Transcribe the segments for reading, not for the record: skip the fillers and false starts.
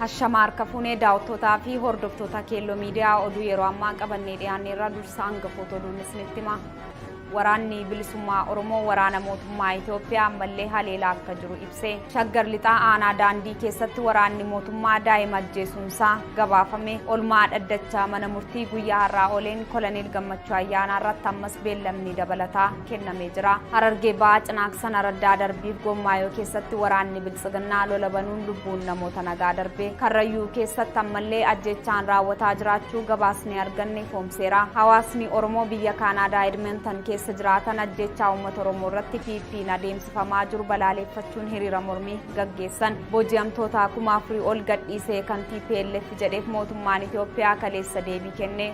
Hashama harka fuunee daawwattootaa fi hordoftoota Keelloo Miidiyaa oduu yeroo ammaa qabannee dhiyaanneerra dursa hangafoota oduun isinitti hima. Waraanni bilisummaa Oromoo waraana mootummaa Itoophiyaa ammallee haleelaa akka jiru ibse. Shaggar lixaa aanaa daandii keessatti waraanni mootummaa daa'ima ajjeesuunsaa gabaafame. Olmaa dhaddachaa mana murtii guyyaa har'aa ooleen Koloneel Gammachuu Ayyaanaa irratti ammas beellamni dabalataa kennamee jira. Harargee Bahaa Cinaaksan Araddaa Darbiif Gommaayoo keessatti waraanni Biltsiginnaa lola banuun lubbuun namoota nagaa darbe. Karrayyuu keessatti ammallee ajjeechaan raawwataa jiraachuu gabaasni arganne ifoomseera. Hawaasni Oromoo biyya Kaanaadaa Edmonton keessa jiraatan ajjeechaa uummata Oromoo irratti PP'n adeemsifamaa jiru balaaleeffachuun hiriira mormii gaggeessan. Booji'amtoota 4,000 ol gadhiisee kan TPLF jedheef mootummaan Itoophiyaa kaleessa deebii kenne.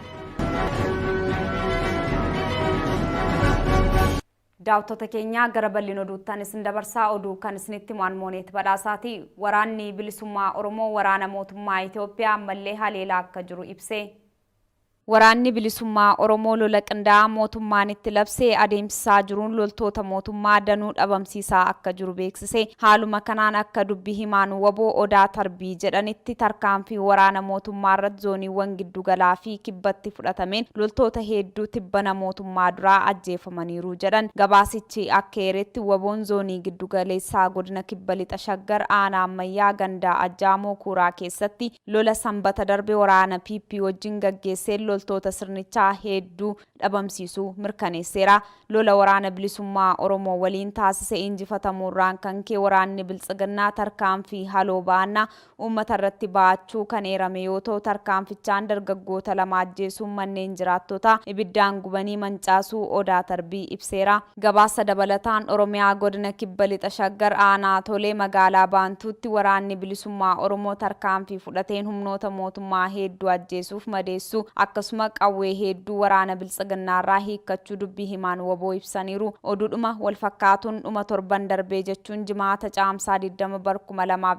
Daawwattoota keenya gara bal'ina oduuttan isin dabarsaa oduu kan isinitti himu Mooneet Badhaasaati. Waraanni bilisummaa Oromoo waraana mootummaa Itoophiyaa ammallee haleelaa akka jiru ibse. Waraanni bilisummaa Oromoo lola qindaa'aa mootummaan itti labsee adeemsisaa jiruun loltoota mootummaa danuu dhabamsiisaa akka jiru beeksise. Haaluma kanaan akka dubbi himaan WBO Odaa Tarbii jedhanitti tarkaanfii waraana mootummaa irratti zooniiwwan giddugalaa fi kibbatti fudhatameen loltoota hedduu tibbana mootummaa duraa ajjeefamaniiru jedhan. Gabaasichi akka eeretti WBOn zoonii giddugaleessaa godina kibba lixa Shaggar aanaa ammayyaa gandaa Ajjaamoo Kuuraa keessatti lola sanbata darbe waraana PP wajjin gaggeesseen loltoota sirnichaa hedduu dhabamsiisuu mirkaneesseera. Lola waraana bilisummaa Oromoo waliin taasise injifatamuurraan kan ka'e waraanni biltsiginnaa tarkaanfii haloo ba'annaa uummata irratti ba'achuu kan eerame yoo ta'u tarkaanfichaan dargaggoota lama ajjeesuun manneen jiraattotaa ibiddaan gubanii mancaasuu Odaa Tarbii ibseera. Gabaasa dabalataan Oromiyaa godina kibba lixa Shaggar aanaa Tolee magaalaa Baantuutti waraanni bilisummaa Oromoo tarkaanfii fudhateen humnoota mootummaa hedduu ajjeesuuf madeessuu akkasuma qawwee hedduu waraana biltsiginnaarraa hiikkachuu dubbii himaan WBO ibsaniiru. Oduudhuma wal fakkaatuun dhuma torban darbee jechuun jimaata caamsaa 20 bar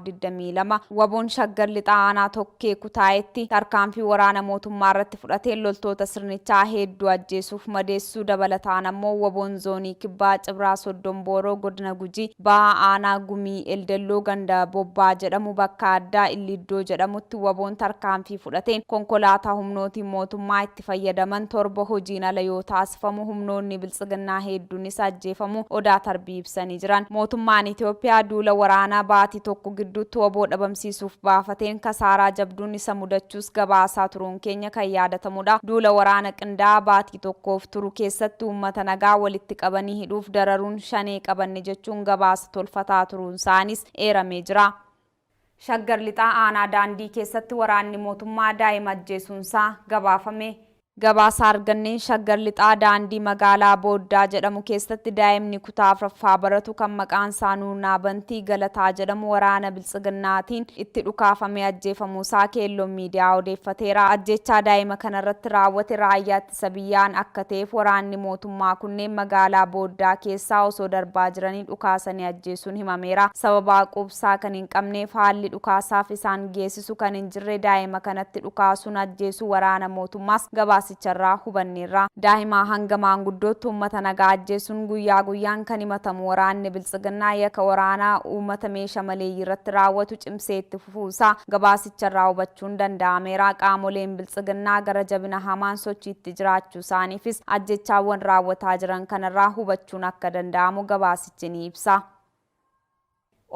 2022 WBOn Shaggar lixaa aanaa Tokkee Kutaayetti tarkaanfii waraana mootummaa irratti fudhateen loltoota sirnichaa hedduu ajjeesuuf madeessuu dabalataan ammoo WBOn zoonii kibbaa Cibraa Soddom Booroo godina Gujii bahaa aanaa Gumii Eldelloo ganda Bobbaa jedhamu bakka addaa Illiddoo jedhamutti WBOn tarkaanfii fudhateen konkolaataa humnootiin mootummaa itti fayyadaman 7 hojiin ala yoo taasifamu humnoonni biltsiginnaa hedduunis ajjeefamu Odaa Tarbii ibsanii jiran. Mootummaan Itoophiyaa duula waraanaa baatii tokko gidduutti WBO dhabamsiisuuf baafateen kasaaraa jabduun isa mudachuus gabaasaa turuun keenya kan yaadatamudha. Duula waraana qindaa'aa baatii tokkoof turu keessatti uummata nagaa walitti qabanii hidhuuf dararuun shanee qabanne jechuun gabaasa tolfataa turuun isaaniis eeramee jira. Shaggar lixaa aanaa daandii keessatti waraanni mootummaa daa'ima ajjeesuunsaa gabaafame. Gabaasa arganneen Shaggar lixaa daandii magaalaa Booddaa jedhamu keessatti daa'imni kutaa 4ffaa baratu kan maqaan isaa Nuurnaa Bantii Galataa jedhamu waraana biltsiginnaatiin itti dhukaafamee ajjeefamuusaa Keelloon Miidiyaa odeeffateera. Ajjeechaa daa'ima kanarratti raawwate raayyaa ittisa biyyaan akka ta'eef waraanni mootummaa kunneen magaalaa Booddaa keessaa osoo darbaa jiranii dhukaasanii ajjeesuun himameera. Sababaa quubsaa kan hin qabneef haalli dhukaasaaf isaan geessisu kan hin jirre daa'ima kanatti dhukaasuun ajjeesuu waraana mootummaas gabaasicharraa hubanneerra. Daa'imaa hanga maanguddootti uummata nagaa ajjeesuun guyyaa guyyaan kan himatamu waraanni biltsiginnaa yakka waraanaa uummata meesha maleeyyii irratti raawwatu cimsee itti fufuusaa gabaasicharraa hubachuun danda'ameera. Qaamoleen biltsiginnaa gara jabina hamaan sochiitti jiraachuu isaaniifis ajjechaawwan raawwataa jiran kanarraa hubachuun akka danda'amu gabaasichi ni ibsa.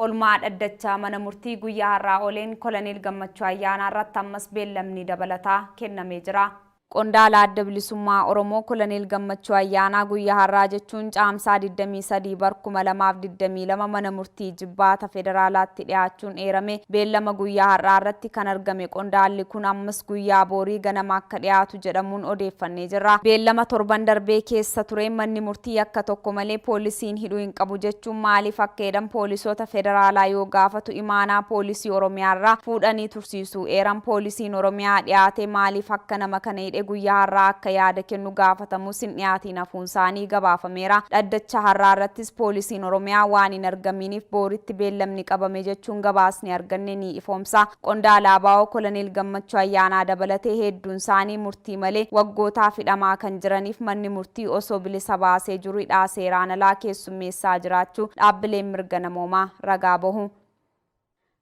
Olmaa dhaddachaa mana murtii guyyaa har'aa ooleen Koloneel Gammachuu Ayyaanaa irratti ammas beellamni dabalataa kennamee jira. Qondaala Adda Bilisummaa Oromoo Koloneel Gammachuu Ayyaanaa guyyaa har'aa jechuun caamsaa 23 bar 2022 mana murtii Jibbaata Federaalaatti dhiyaachuun eerame. Beellama guyyaa har'aa irratti kan argame qondaalli kun ammas guyyaa boorii ganama akka dhiyaatu jedhamuun odeeffannee jirra. Beellama torban darbee keessa tureen manni murtii yakka tokko malee poolisiin hidhuu hin qabu jechuun maaliif akka jedhan poolisoota federaalaa yoo gaafatu imaanaa poolisii Oromiyaarraa fuudhanii tursiisuu eeran. Poolisiin Oromiyaa dhiyaatee maaliif akka nama kana hidhe guyyaa har'aa akka yaada kennu gaafatamus hin dhiyaatiin hafuun isaanii gabaafameera. Dhaddacha har'aa irrattis poolisiin Oromiyaa waan hin argamiiniif booritti beellamni qabame jechuun gabaasni arganne ni ifoomsa. Qondaala ABO Koloneel Gammachuu Ayyaanaa dabalatee hedduun isaanii murtii malee waggootaaf hidhamaa kan jiraniif manni murtii osoo bilisa baasee jiru hidhaa seeraan alaa keessummeessaa jiraachuu dhaabbileen mirga namoomaa ragaa bahu.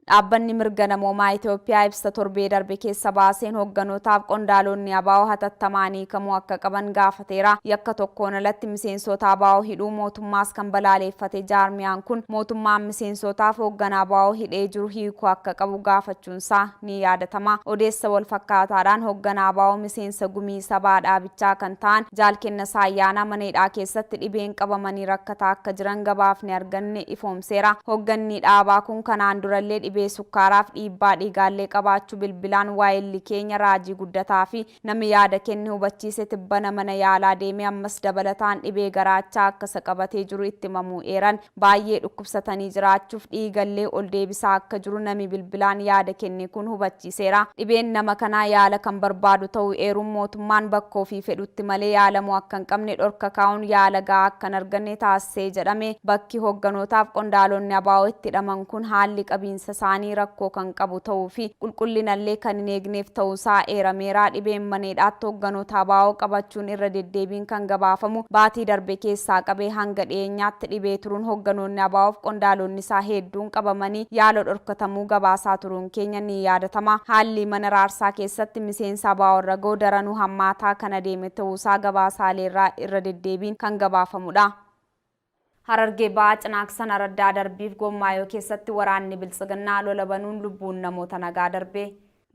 Dhaabbanni mirga namoomaa Itoophiyaa ibsa torbee darbe keessa baaseen hogganootaaf qondaalonni ABO hatattamaan hiikamuu akka qaban gaafateera. Yakka tokkoon alatti miseensota ABO hidhuu mootummaas kan balaaleeffate jaarmiyaan kun mootummaan miseensotaaf hoogganaa ABO hidhee jiru hiikuu akka qabu gaafachuunsaa ni yaadatama. Odeessa wal fakkaataadhaan hoogganaa ABO miseensa gumii sabaa dhaabichaa kan ta'an Jaal Kennasaa Ayyaanaa mana hidhaa keessatti dhibeen qabamanii rakkataa akka jiran gabaafni arganne ifoomseera. Hoogganni dhaabaa kun kanaan durallee dhibee sukkaaraaf dhiibbaa dhiigaallee qabaachuu bilbilaan waayilli keenya Raajii Guddataa fi namni yaada kenne hubachiise. Tibbana mana yaalaa deemee ammas dabalataan dhibee garaachaa akka isa qabatee jiru itti himamuu eeran. Baay'ee dhukkubsatanii jiraachuuf dhiigallee ol deebisaa akka jiru nami bilbilaan yaada kenne kun hubachiiseera. Dhibeen nama kanaa yaala kan barbaadu ta'uu eeruun mootummaan bakka ofii fedhutti malee yaalamuu akka hin qabne dhorka kaa'uun yaala gahaa akka hin arganne taasisee jedhame. Bakki hogganootaaf qondaalonni ABO itti hidhaman kun haalli qabiinsa isaanii rakkoo kan qabu ta'uu fi qulqullinallee kan hin eegneef ta'uusaa eerameera. Dhibeen mana hidhaatti hogganoota ABO qabachuun irra deddeebiin kan gabaafamu baatii darbe keessaa qabee hanga dhiyeenyaatti dhibee turuun hogganoonni ABOf qondaalonni isaa hedduun qabamanii yaala dhorkatamuu gabaasaa turuun keenya ni yaadatama. Haalli mana raarsaa keessatti miseensa ABO irra ga'u daranuu hammaataa kan adeeme ta'uusaa gabaasaaleerraa irra deddeebiin kan gabaafamudha. Harargee Bahaa Cinaaksan Araddaa Darbiif Gommaayoo keessatti waraanni Biltsiginnaa lola banuun lubbuun namoota nagaa darbe.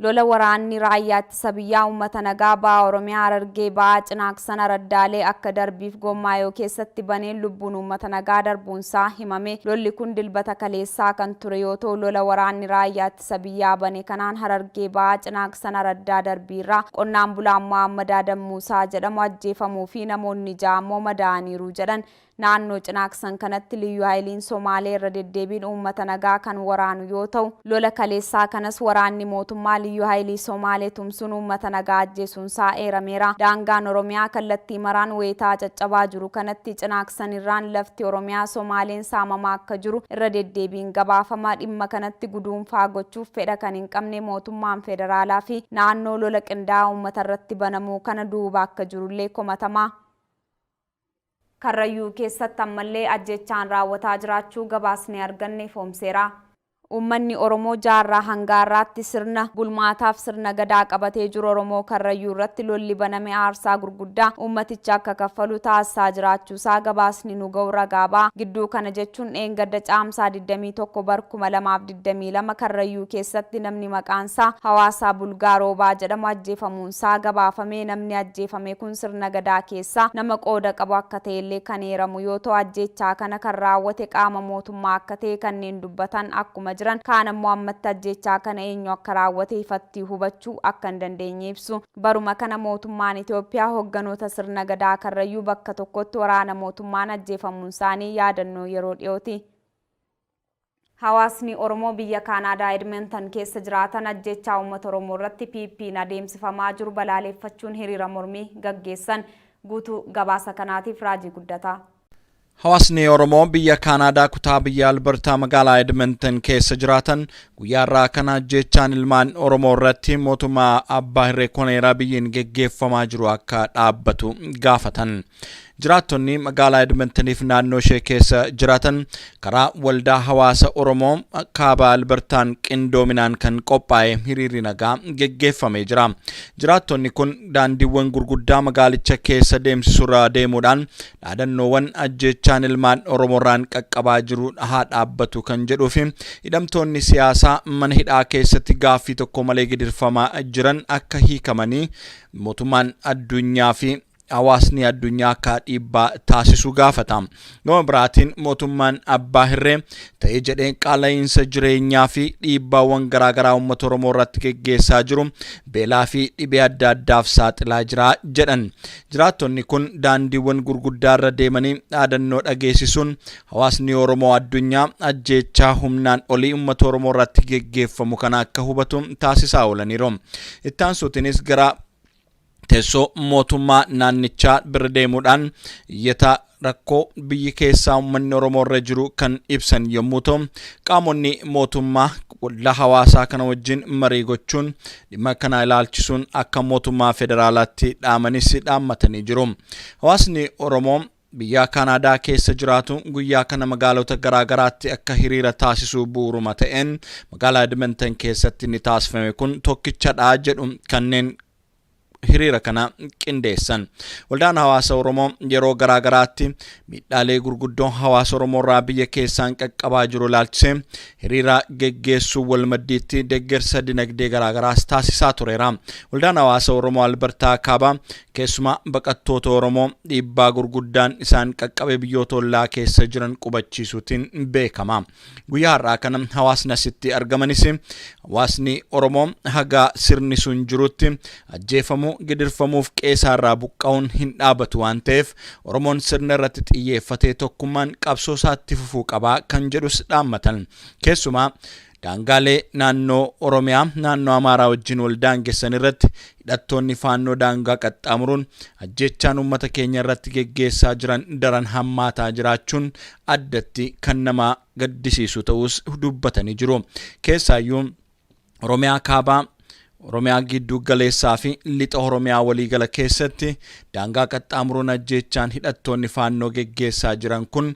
Lola waraanni raayyaa ittisa biyyaa uummata nagaa Baha Oromiyaa Harargee Bahaa Cinaaksan araddaalee akka Darbiif Gommaayoo keessatti baneen lubbuun uummata nagaa darbuunsaa himame. Lolli kun Dilbata kaleessaa kan ture yoo ta'u, lola waraanni raayyaa ittisa biyyaa bane kanaan Harargee Bahaa Cinaaksan araddaa Darbiirraa qonnaan bulaan Mohammad Adam Muusaa jedhamu ajjeefamuu fi namoonni 6 ammoo madaa'aniiru jedhan. Naannoo Cinaaksan kanatti Liyyuu Hayiliin Somaalee irra deddeebiin uummata nagaa kan waraanu yoo ta'u, lola kaleessaa kanas waraanni mootummaa Liyyuu Hayilii Somaalee tumsuun uummata nagaa ajjeesuunsaa eerameera. Daangaan Oromiyaa kallattii maraan weetaa caccabaa jiru kanatti Cinaaksan irraan lafti Oromiyaa Somaaleen saamamaa akka jiru irra deddeebiin gabaafama. Dhimma kanatti guduunfaa gochuuf fedha kan hin qabne mootummaan federaalaa fi naannoo lola qindaa'aa uummatarratti banamuu kana duuba akka jirullee komatama. Karrayyuu keessatti ammallee ajjeechaan raawwataa jiraachuu gabaasni arganne ifoomseera. Uummanni Oromoo jaarraa hanga har'aatti sirna bulmaataaf sirna Gadaa qabatee jiru Oromoo Karrayyuu irratti lolli baname aarsaa gurguddaa uummatichi akka kaffalu taasisaa jiraachuusaa gabaasni nu ga'u ragaa ba'a. Gidduu kana jechuun dheengadda Caamsaa 21 bar 2022 Karrayyuu keessatti namni maqaansaa Hawaasaa Bulgaa Roobaa jedhamu ajjeefamuunsaa gabaafame. Namni ajjeefame kun sirna Gadaa keessaa nama qooda qabu akka ta'ellee kan eeramu yoo ta'u, ajjeechaa kana kan raawwate qaama mootummaa akka ta'e kanneen dubbatan akkuma jiran, kaan ammoo ammatti ajjeechaa kana eenyu akka raawwate ifatti hubachuu akka hin dandeenye ibsu. Baruma kana mootummaan Itoophiyaa hogganoota sirna Gadaa Karrayyuu bakka tokkotti waraana mootummaan ajjeefamuunsaanii yaadannoo yeroo dhiyooti. Hawaasni Oromoo biyya Kaanaadaa Edmonton keessa jiraatan ajjeechaa uummata Oromoo irratti PPn adeemsifamaa jiru balaaleeffachuun hiriira mormii gaggeessan. Guutuu gabaasa kanaatiif Raajii Guddataa. Hawaasni Oromoo biyya Kaanaadaa kutaa biyya Albertaa magaalaa Edmonton keessa jiraatan guyyaa har'aa kana ajjeechaan ilmaan Oromoo irratti mootummaa abbaa hirree Koneer Abiyyiin geggeeffamaa jiru akka dhaabbatu gaafatan. Jiraattonni magaalaa Edmontoniif naannoo ishee keessa jiraatan karaa waldaa hawaasa Oromoo kaaba Albertaan qindoominaan kan qophaa'e hiriirri nagaa geggeeffamee jira. Jiraattonni kun daandiiwwan gurguddaa magaalicha keessa deemsisurra deemuudhaan dhaadannoowwan ajjeechaan ilmaan Oromoorraan qaqqabaa jiru haa dhaabbatu kan jedhuu fi hidhamtoonni siyaasaa mana hidhaa keessatti gaaffii tokko malee gidirfamaa jiran akka hiikamanii mootummaan addunyaa fi hawaasni addunyaa akka dhiibbaa taasisu gaafata. Gama biraatiin mootummaan abbaa hirree ta'ee jedhee qaala'iinsa jireenyaa fi dhiibbaawwan garaagaraa uummata Oromoo irratti geggeessaa jiru beelaa fi dhibee adda addaaf saaxilaa jira jedhan. Jiraattonni kun daandiiwwan gurguddaa irra deemanii dhaadannoo dhageessisuun hawaasni Oromoo addunyaa ajjeechaa humnaan olii uummata Oromoo irratti geggeeffamu kana akka hubatu taasisaa oolaniiru. Ittaansuutiinis gara teessoo mootummaa naannichaa bira deemuudhaan iyyata rakkoo biyyi keessaa uummanni Oromoo irra jiru kan ibsan yommuu ta'u, qaamonni mootummaa waldaa hawaasaa kana wajjin marii gochuun dhimma kana ilaalchisuun akka mootummaa federaalaatti dhaamanis dhaammatanii jiru. Hawaasni Oromoo biyya Kaanaadaa keessa jiraatu guyyaa kana magaalota garaagaraatti akka hiriira taasisuu bu'uuruma ta'een magaalaa Edmonton keessatti inni taasifame kun tokkichadha jedhu kanneen hiriira kana qindeessan. Waldaan hawaasa Oromoo yeroo garaagaraatti miidhaalee gurguddoo hawaasa Oromoo irraa biyya keessaan qaqqabaa jiru ilaalchisee hiriira geggeessuu wal maddiitti deeggarsa dinagdee garaagaraas taasisaa tureera. Waldaan hawaasa Oromoo Albertaa Kaabaa keessumaa baqattoota Oromoo dhiibbaa gurguddaan isaan qaqqabe biyyoota ollaa keessa jiran qubachiisuutiin beekama. Guyyaa har'aa kana hawaasni asitti argamanis hawaasni Oromoo haga sirni sun jirutti ajjeefamuu, gidirfamuuf qeesaarraa buqqa'uun hin dhaabatu waan ta'eef Oromoon sirna irratti xiyyeeffatee tokkummaan qabsoo isaatti fufuu qabaa kan jedhus dhaammatan. Keessumaa daangaalee naannoo Oromiyaa naannoo Amaaraa wajjin wal daangessan irratti hidhattoonni faannoo daangaa qaxxaamuruun ajjeechaan uummata keenya irratti geggeessaa jiran daran hammaataa jiraachuun addatti kan nama gaddisiisu ta'us dubbatanii jiru. Keessaayyuu Oromiyaa kaabaa, Oromiyaa gidduu galeessaa fi lixa Oromiyaa waliigala keessatti daangaa qaxxaamuruun ajjeechaan hidhattoonni faannoo geggeessaa jiran kun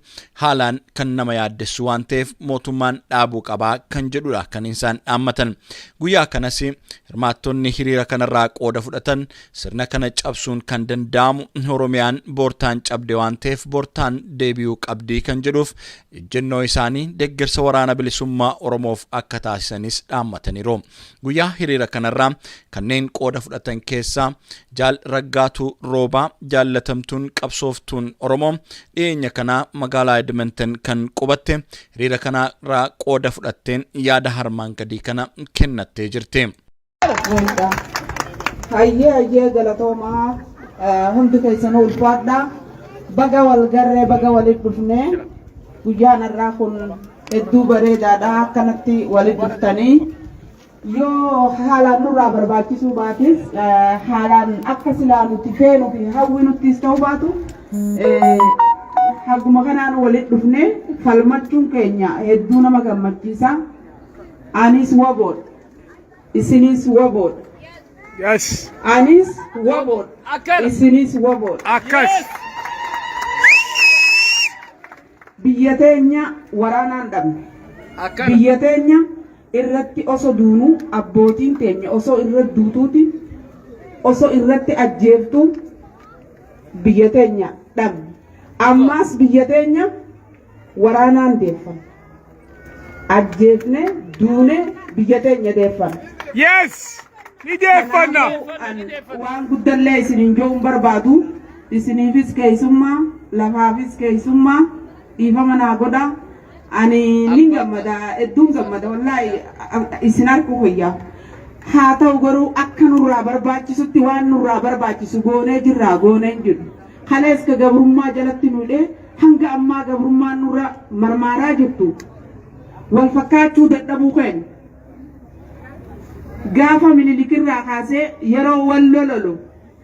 haalaan kan nama yaaddessu waan ta'eef mootummaan dhaabuu qabaa kan jedhudha kan isaan dhaammatan. Guyyaa kanas hirmaattonni hiriira kanarraa qooda fudhatan sirna kana cabsuun kan danda'amu Oromiyaan boortaan cabde waan ta'eef boortaan deebi'uu qabdii kan jedhuuf ejjennoo isaanii deeggarsa waraana bilisummaa Oromoof akka taasisanis dhaammataniiru. Guyyaa hiriira kanarraa kanneen qooda fudhatan keessaa Jaal Raggaatuu Roobaa jaallatamtuun qabsooftuun Oromoo dhiyeenya kanaa magaalaa Edmonton kan qubatte hiriira kanarraa qooda fudhatteen yaada harmaan gadii kana kennattee jirti. Hayyee, hayyee, galatoomaa, hundi keessanuu ulfaadhaa. Baga wal garree, baga walitti dhufnee. Guyyaan har'aa kun hedduu bareedaadha, akkanatti walitti dhuftanii. Yoo haalaan nurraa barbaachisuu baates, haalaan akka silaa nuti feenuu fi hawwinuttis ta'uu baatu, haguma kanaan walitti dhufnee falmachuun keenya hedduu nama gammachiisa. Anis waboodha. Isinis waboodha. Yes. Anis waboodha. Isinis waboodha. Akkas. Biyya teenya waraanaan dhabne. Biyya teenya irratti osoo duunu, abbootiin teenya osoo irra duutuuti, osoo irratti ajjeeftu biyya teenya dhabne. Ammaas biyya teenya waraanaan deeffamne. Ajjeefne, duune, biyya teenya deeffanna. Yes. Ni deeffanna. Waan guddallee isiniin jo'uun barbaadu, isiniifis keessummaa, lafaafis keessummaa, dhiifama naa godha. Ani nin gammada, hedduun gammada, wallaahi isin harku koyya. Haa ta'u garuu akka nurraa barbaachisutti waan nurraa barbaachisu goonee jirraa goonee hin jiru. Kalees ka gabrummaa jalatti nu hidhee hanga ammaa gabrummaan nurra marmaaraa jirtu wal fakkaachuu dadhabuu keenya. Gaafa Minilikirraa kaasee yeroo Wallo lolu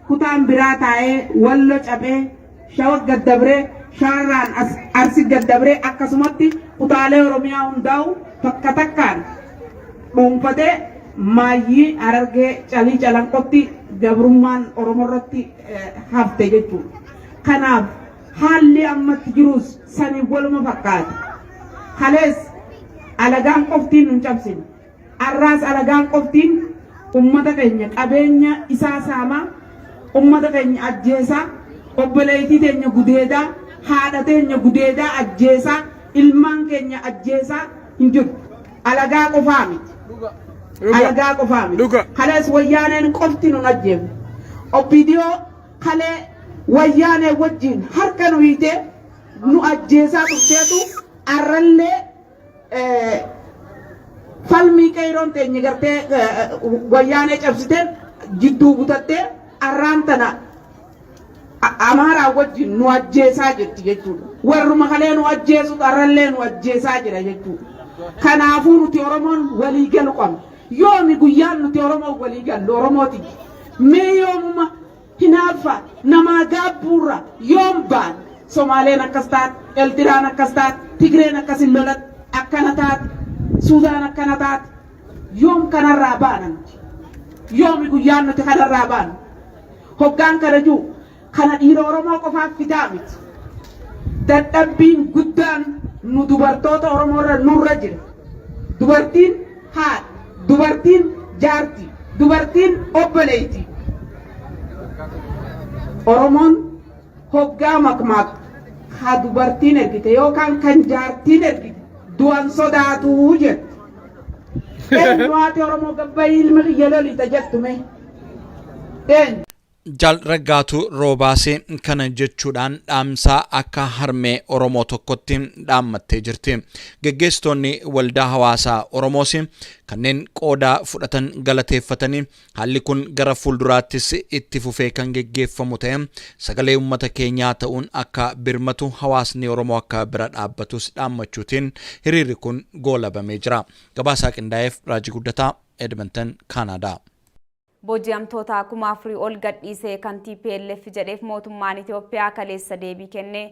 kutaan biraa taa'ee Wallo caphee Shawa gaddabree, Shawarraan Arsi gaddabree, akkasumatti kutaalee Oromiyaa hundaa'u takka takkaan dhuunfatee maayyii Harargee Calii Calanqotti gabrummaan Oromoo irratti hafte jechuudha. Kanaaf haalli ammatti jirus sanii waluma fakkaata. Kalees alagaan qoftiin nun cabsine. Arraas alagaan qoftiin ummata keenya qabeenya isaa saamaa, ummata keenya ajjeesaa, obboleettii teenya gudeedaa, haadha teenya gudeedaa ajjeesaa, ilmaan keenya ajjeesaa hin jiru. Alagaa qofaa miti. Alagaa qofaa miti. Kalees Wayyaaneen qofti nun ajjeefne. OPDO kalee Wayyaanee wajjin harka nu hiitee nu ajjeesaa turteetu arrallee falmii qeeyroon teenya gartee Wayyaanee cabsiteen jidduu butattee arraan tana Amaaraa wajjin nu ajjeesaa jirti jechuudha. Warruma kalee nu ajjeesutu arrallee nu ajjeesaa jira jechuudha. Kanaafuu nuti Oromoon walii galu qabna. Yoomi guyyaan nuti Oromoon walii gallu Oromooti? Mee yoomuma hinaaffaa namaa gaabbuurra yoom baane? Somaaleen akkas taate, Eltiraan akkas taate, Tigreen akkas hin lolatte, akkana taate, Suudaan akkana taate. Yoom kanarraa baana nuti? Yoomi guyyaan nuti kanarraa baanu? Hoggaan kana jiru kana dhiira Oromoo qofaaf fidaa miti. Dadhabbiin guddaan nu dubartoota Oromoo irra nurra jira. Dubartiin haadha, dubartiin jaarti, dubartiin obboleeyti. Oromoon hoggaa makmaaktu ha dubartiin ergite yookaan kan jaartiin ergite du'an sodaatuu jedhu. Eenyu haati Oromoo gabbayii ilma kiyya lolita jettu mee? Eenyu? Jaal Raggaatuu Roobaas kana jechuudhaan dhaamsa akka harmee Oromoo tokkotti dhaammattee jirti. Geggeessitoonni waldaa hawaasaa Oromoos kanneen qooda fudhatan galateeffatanii haalli kun gara fuulduraattis itti fufee kan geggeeffamu ta'e sagalee uummata keenyaa ta'uun akka birmatu hawaasni Oromoo akka bira dhaabbatus dhaammachuutiin hiriirri kun goolabamee jira. Gabaasaa qindaa'eef Raajii Guddataa, Edmonton, Kaanaadaa. Booji'amtoota 4000 ol gadhiise kan TPLF jedheef mootummaan Itoophiyaa kaleessa deebii kenne.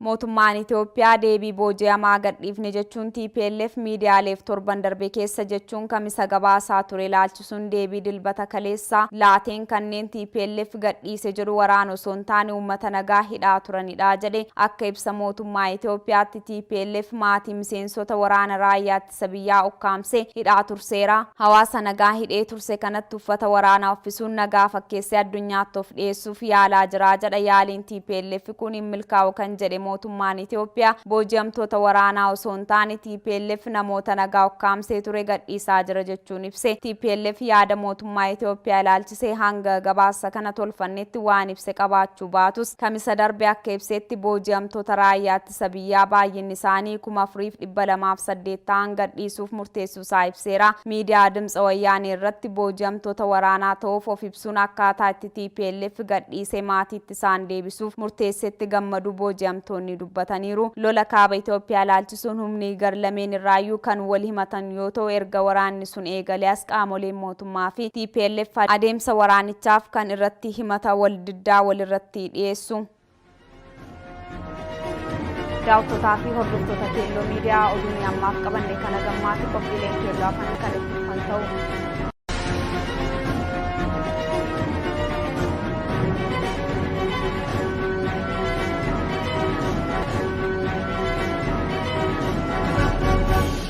Mootummaan Itoophiyaa deebii booji'amaa gadhiifne jechuun TPLF miidiyaaleef torban darbe keessa jechuun Kamisa gabaasaa ture ilaalchisuun deebii Dilbata kaleessaa laateen kanneen TPLF gadhiise jedhu waraana osoo hin taane uummata nagaa hidhaa turanidha jedhe. Akka ibsa mootummaa Itoophiyaatti TPLF maatii miseensota waraana raayyaa ittisa biyyaa ukkaamsee hidhaa turseera. Hawaasa nagaa hidhee turse kanatti uffata waraanaa uffisuun nagaa fakkeessee addunyaatti of dhiyeessuuf yaalaa jira jedha. Yaaliin TPLF kun hin milkaa'u kan jedhe mootummaan Itoophiyaa, booji'amtoota waraanaa osoo hin taane TPLF namoota nagaa ukkaamsee ture gadhiisaa jira jechuun ibse. TPLF yaada mootummaa Itoophiyaa ilaalchisee hanga gabaasa kana tolfannetti waan ibse qabaachuu baatus, Kamisa darbe akka ibsetti booji'amtoota raayyaa ittisa biyyaa baay'inni isaanii 4,208 ta'an gadhiisuuf murteessuu isaa ibseera. Miidiyaa Dimtsa Wayyaanee irratti booji'amtoota waraanaa ta'uuf of ibsuun akkaataa itti tplf gadhiisee maatiitti isaan deebisuuf murteessetti gammaduu booji'amtoonni dubbataniiru. Lola Kaaba Itoophiyaa ilaalchisuun humni gar lameen irraayyuu kan wal himatan yoo ta'u erga waraanni sun eegalee as qaamoleen mootummaa fi tplf adeemsa waraanichaaf kan irratti himata wal diddaa walirratti dhiyeessu. Daawwattotaa fi hordoftoota Keelloo Miidiyaa oduun ammaaf qabanne kana gammaatti qophiileen Keelloo hafan kan itti fufan ta'u.